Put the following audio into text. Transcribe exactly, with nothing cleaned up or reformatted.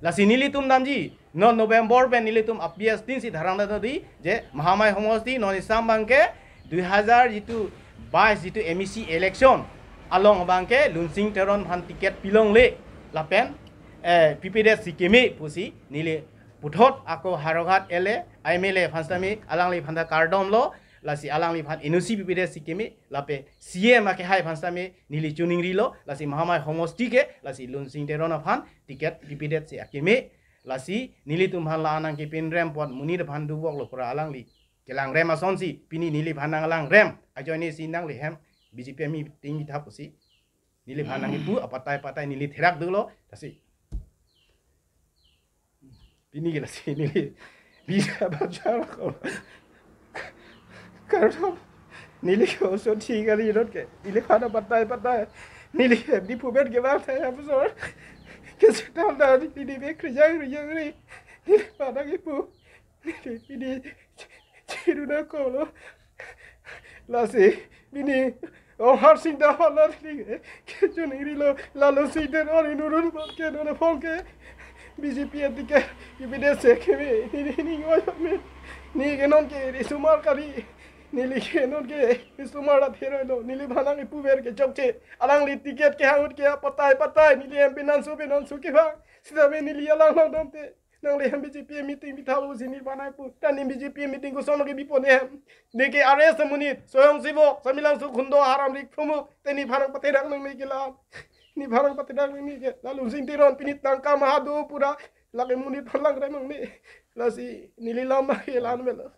Lasi nelitum damji, non November pen nelitum apias tin si dharang dado di, je Mahamai homosti non isam abangke dui hazar jitu bais jitu M A C election along abangke Lunsing Teron aphan ticket pilongle lapen eh, pipedet si keme pusi neli puthot ako Howraghat L A, M L A aphan sitame alangliphan ta kardom lo, lasi alangliphan N O C pipedet si keme, lapen C M akehai aphan sitame neli choningrilo, lasi Mahamai homosti ke, lasi Lunsing Teron aphan ticket pipedet si akeme, lasi nelitum aphan la-an nangkepinrem apot monit aphan dovok lo pura alangli kelangrem asonsi, pini neliphan nanglangrem, ajoine si nangli hem B J P meeting thap pusi neliphan nangkipu apatai patai neli therak dolo, lasi pini ke lasi neli bisa baca ko. Karena neli ke oso thi kali rot ke, neliphan apatai patai neli hem di puber ke bang saya besor ke setam dan neli be kerja kerja kali, neliphan nangkipu, neli pini chiru nangkoklo. Lasi pini Omkar Sing ta hala ni ke, ke choningrilo, la Lunsing Teron inut aphan ke, non aphan ke B J P ticket pipedet si keme, ni ni ni ngoi me. Ni ke non ke risomar kali, neli ke non ke risomar la theroilo, neliphan nangkipuver ke chokche, alangli ticket kehang ahut ke apatai patai neli hem penanso penanso kevang, sitame neli alang long damte. Nangli hem B J P meeting bithalo si neliphan nangpu. Ta ne B J P meeting koson ke bipon ne hem? Ne ke R S amonit, Soyong Sibok, Samelangso Khundo, Haramrik Phromuk, te nephan nangpatherak nangne ke la. Nephan nangpatherak nangne ke. La Lunsing Teron pini tangka maha do pura, lake monit aphan langrem nangne. Lasi neli lam ke la-an melo.